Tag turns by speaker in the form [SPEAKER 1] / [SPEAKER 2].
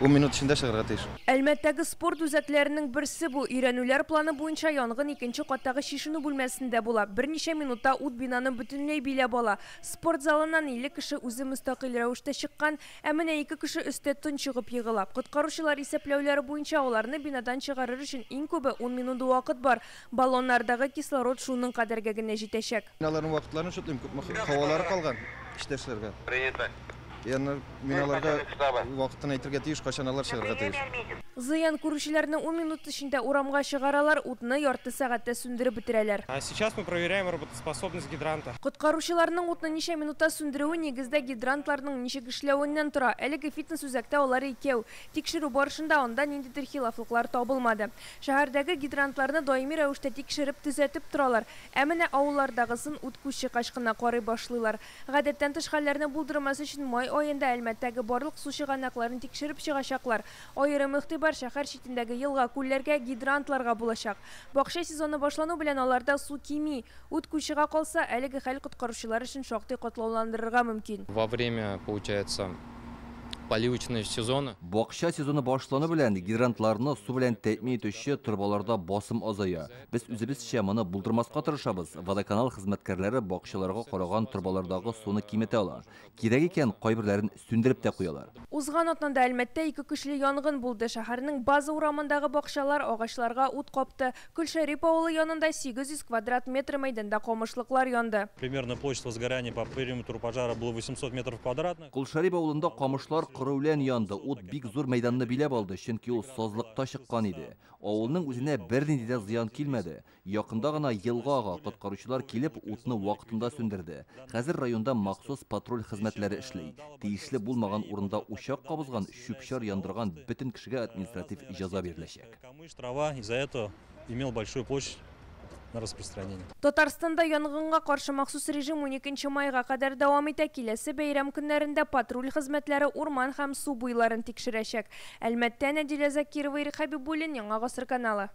[SPEAKER 1] 10 минут эчендә чыгарга тиеш.
[SPEAKER 2] Әлмәттәге спорт үзәкләренең берсе бу. Өйрәнүләр планы буенча янгын икенче каттагы чишенү бүлмәсендә була. Берничә минутта ут бинаны бөтенләй биләп ала. Спорт залыннан 50 кеше үзе мөстәкыйль рәвештә чыккан, ә менә ике кеше өстә тончыгып егыла. Коткаручылар исәпләүләре буенча аларны бинадан чыгарыр өчен иң күбе 10 минут вакыт бар. Баллоннардагы кислород шуның кадәргә генә җитәчәк.
[SPEAKER 1] Аларның вакытларын шутлыйм, күпме һавалары калган эштәшләргә. Ягъни мин аларга вакытын әйтергә тиеш, кайчан алар чыгарга тиеш.
[SPEAKER 2] Зыян күрүчеләрне 10 минут эчендә урамга чыгаралар, утны ярты сәгатьтә сүндереп бетерәләр.
[SPEAKER 3] А сейчас мы проверяем работоспособность гидранта.
[SPEAKER 2] Коткаручыларның утны ничә минутта сүндерүе нигездә гидрантларның ничек эшләвеннән тора. Әлеге фитнес үзәктә алар икәү. Тикшерү барышында анда ниндидер хилафлыклар табылмады. Шәһәрдәге гидрантларны даими рәвештә тикшереп, төзәтеп торалар. Ә менә авыллардагысын ут күз чыккач кына карый башлыйлар. Гадәттән тыш хәлләрне булдырмас өчен май аенда Әлмәттәге барлык су чыганакларын тикшереп чыгачаклар. Аерым игътибар шәһәр читендәге елга, күлләргә, гидрантларга булачак. Бакча сезоны башлану белән аларда су кими. Ут күз чыга калса, әлеге хәл коткаручылар өчен шактый катлауландырырга мөмкин.
[SPEAKER 4] Во время, получается, поливочного сезона.
[SPEAKER 5] Бакча сезоны башлану белән гидрантларны су белән тәэмин итүче торбаларда басым азая. Без үзебезчә моны булдырмаска тырышабыз. Водоканал хезмәткәрләре бакчаларга караган торбалардагы суны киметә ала. Кирәк икән, кайберләрен сүндереп тә куялар.
[SPEAKER 2] Узган атнада Әлмәттә ике көчле янгын булды. Шәһәрнең База урамындагы бакчалар агачларга ут капты. Колшәрип авылы янында 800 квадрат метр мәйданда камышлыклар янды.
[SPEAKER 6] Примерно площадь возгорания по периметру пожара было 800 метров квадратных.
[SPEAKER 5] Колшәрип авылында камышлар коры үлән янды. Ут бик зур мәйданны биләп алды, чөнки ул сазлыкта чыккан иде. Авылның үзенә бернинди дә зыян килмәде. Якында гына елга ага, коткаручылар килеп утны вакытында сүндерде. Хәзер районда махсус патруль хезмәтләре эшли. Тиешле булмаган урында учак кабызган, чүп-чар яндырган бөтен кешегә административ җәза биреләчәк.
[SPEAKER 6] Камыш, трава из-за этого имел большую площадь на распространение.
[SPEAKER 2] Татарстанда янгынга каршы махсус режим 12 майга кадәр дәвам итә. Киләсе бәйрәм көннәрендә патруль хезмәтләре урман һәм су буйларын тикшерәчәк. Әлмәттән Әдилә Закирова, Ирек Хәбибуллин, Яңа Гасыр каналы.